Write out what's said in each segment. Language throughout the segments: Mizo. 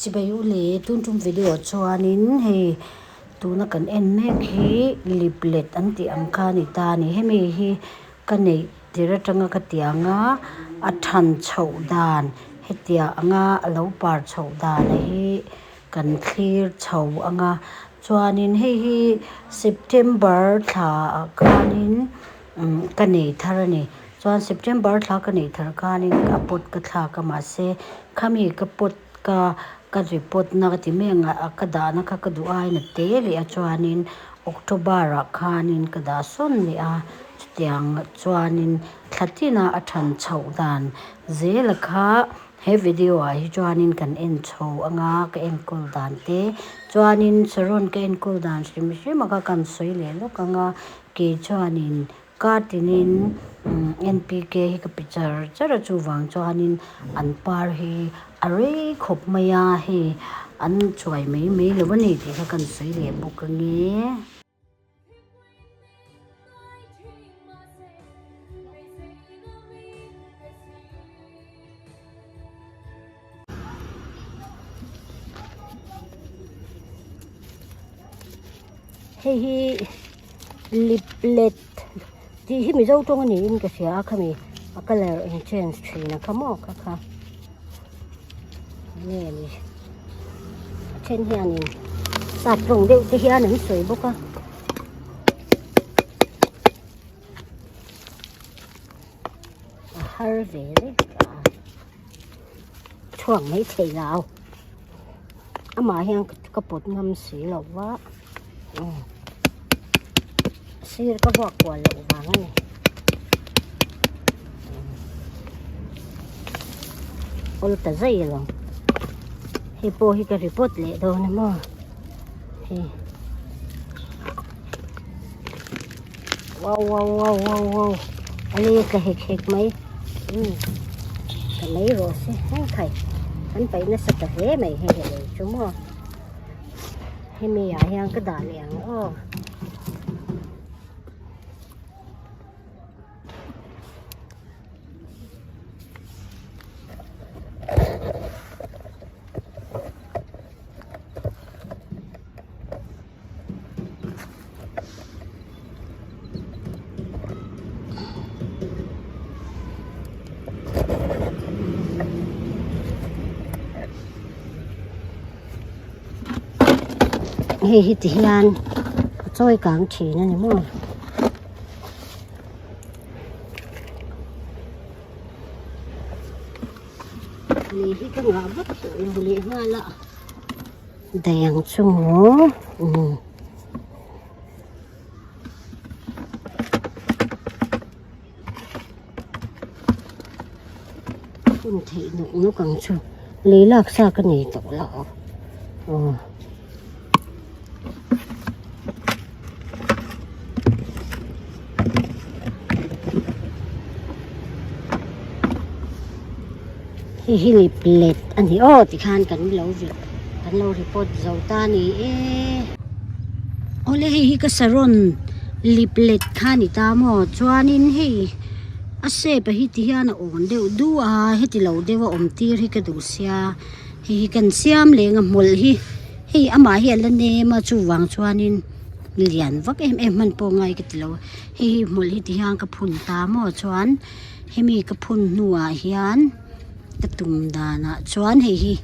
Chibai u le tun tum video chuanin hei tuna kan en mek hi liplet an tih ang kha a ni ta a ni hemi hi ka neih tir atanga ka tih anga a than chhoh dan hetiang anga a lo par chhoh dan hi kan thlir chho anga chuanin hei hi september thla ah khanin umm ka nei thar a ni chuan september thla ka neih thar khanin a pot ka thlak a mahse khami ka pot ka ka repot na ka ti mai ang a ka dahna kha ka duh aiin a te leh a chuanin october ah khanin ka dah sawn leh a chutiang chuanin thla tin a a than chhoh dan zel a kha he video ah hi chuanin kan en chho anga ka enkawl dan te chuanin saron ka enkawl dan hrim hrim a kha kan sawi leh lawk anga kei chuanin Kar tinin NPK hi ka pe char char a chuvang chuanin an par hi a rei khawp mai a hei an chuai mai mai lo a ni tih kha kan sawi leh bawk ange. Hei hi liplet tih hi mizo tawng a niin ka hria a khami a colour in change thin a kha maw kha kha nge ni a then hianin sap tawng deuh te hian an sawi bawk a. A har ve reng a chhuak mai thei lo amah hian ka pawt ngam si lo va sir ka vuak kual loh vang a ni awl ta zai lo hei pawh hi ka report leh dawn a maw hei. Wow wow wow wow wow a le tla hek hek mai umm ka mai rawh se heng khai kan paih nasa ta hle mai hei he lei chu maw hemi ah hian ka dah leh ang aw. Hei hi ti hian a chawi kang thin a ni maw. Lei hi ka ngah vak tawh lo leh nghal a. Daih ang chu maw umm. Hun theih nawk nawk ang chu lei lak sa ka nei tawh lo aw. Hei hi lip let a ni aw tikhan kan lo vih kan lo report zo ta a ni e. Awle hei hi ka saron lip let kha a ni ta maw chuanin hei a shape a hi ti hian a awn deuh duh a heti lo deuh a awm tir hi ka duh sia hei hi kan siam leng a hmawlh hi hei amah hi a la nem a chuvang chuanin lian vak em em hman pawh ngai ka ti lo a hei hi hmawlh hi ti hian ka phun ta maw chuan. Hemi ka phun hnuah hian ka tum danah chuan hei hi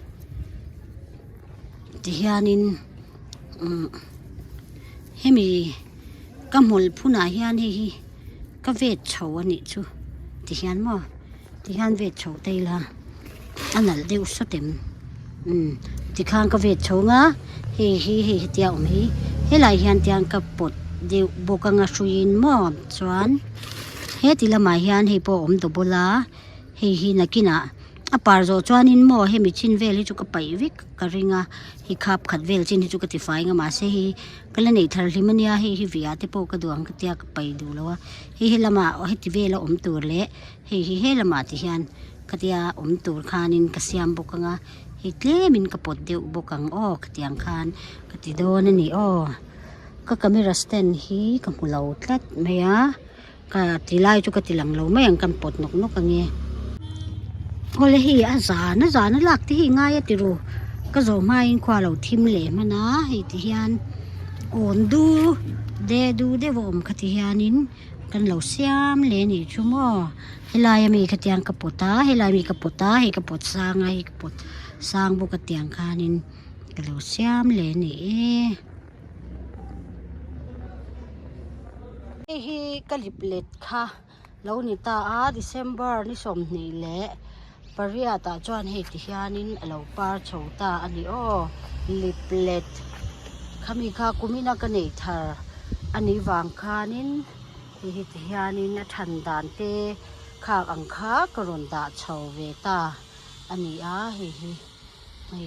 tihianin umm hemi ka hmawlh phunah hian hei hi ka vet chho a nih chu tihian maw tihian vet chho ta ila a nalh deuh sawt em umm tikhan ka vet chho ang a hei hi hei hetia awm hi helai hian tiang ka pawt deuh bawk anga hruiin maw chuan. Heti lamah hian hei pawh a awm double a hei hi nakinah a par zawh chuanin maw hemi chin vel hi chu ka paih vek ka ring a hei khap khat vel chin hi chu ka ti fai ang a mahse hei ka la neih thar hlim ania hei hi via te pawh ka duh ang ka tia ka paih duh lo a hei he lamah heti vela awm tur leh hei hi he lamah ti hian ka tia awm tur khanin ka siam bawk ang a hei tlemin ka pawt deuh bawk ang aw khatiang khan ka ti dawn a ni aw. Ka camera stand hi ka hmu lo tlat mai a ka ti lai chu ka ti lang lo mai ang kan pawt nawk nawk ange awle hei a zan a zan a lak te hi ngai a ti ru Ka zawh hmain khua lo thim leh hman a, hei ti hian awn du de du deuh a awm kha ti hianin kan lo siam leh a nih chu maw. Helai ami kha tiang ka pawt a, helai ami ka pawt a, hei ka pawt sang a, hei ka pawt sang bawk a tiang khanin ka lo siam leh a ni e. Hei hi ka lip let kha. Lo ni ta a, December ni 28 ah chuan hei ti hianin a lo par chho ta a ni aw, liplet khami kha kumina ka neih thar a nih vang khanin hei hi ti hianin a than dan te khak ang kha ka rawn dah chho ve ta a ni a, hei hi hei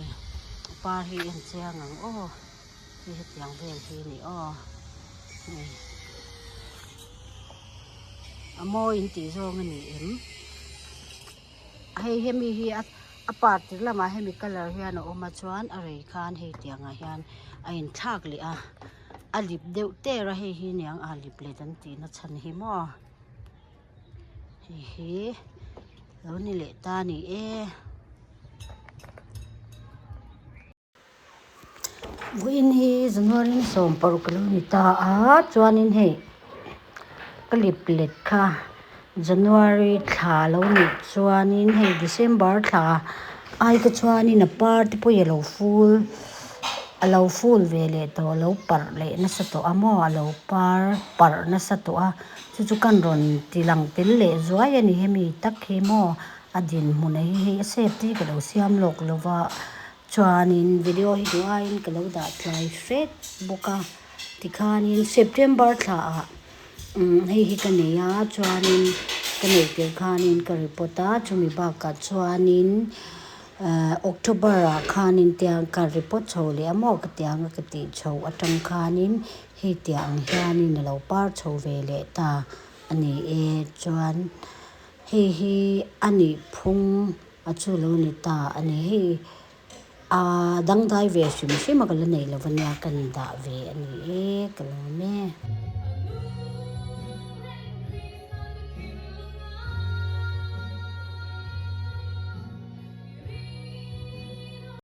a par hi en chiang ang aw. Hei hetiang vel hi a ni aw hei a mawi in tih zawng a ni em hei hemi hi a a par tir lamah hemi colour hian a awm a chuan a rei khan hei tiangah hian a inthlak leh a a lip deuh der a hei hi aniang a lip let an tih na chhan hi maw hei hi lo ni leh ta a ni e. Vawiin hi January ni 16 a lo ni ta a chuanin hei ka lip let kha January thla a lo nih chuanin hei December thla ai kha chuanin a par te pawh hi a lo ful a lo ful ve leh tawh a lo parh leh nasa tawh a maw a lo par parh nasa tawh a chu chu kan rawn ti lang tel leh zuai a ni hemi tak hi maw a dinhmun a hi hei a shape te hi ka lo siam lawk lo va. Chuanin video hi duh aiin ka lo dah tlai hret bawk a tikhanin September thla ah umm hei hi ka nei a chuanin ka neih tirh khanin ka report a chumi bakah chuanin ahh October ah khanin tiang ka report chho leh a maw ka tiang a ka tih chho atang khanin hei tiang ang hianin a lo par chho ve leh ta a ni e chuan hei hi a nih phung. A chu lo ni ta a ni hei aa dangdai ve hrim hrim a ka la nei lo ania ka ni dah ve a ni e ka lawm e.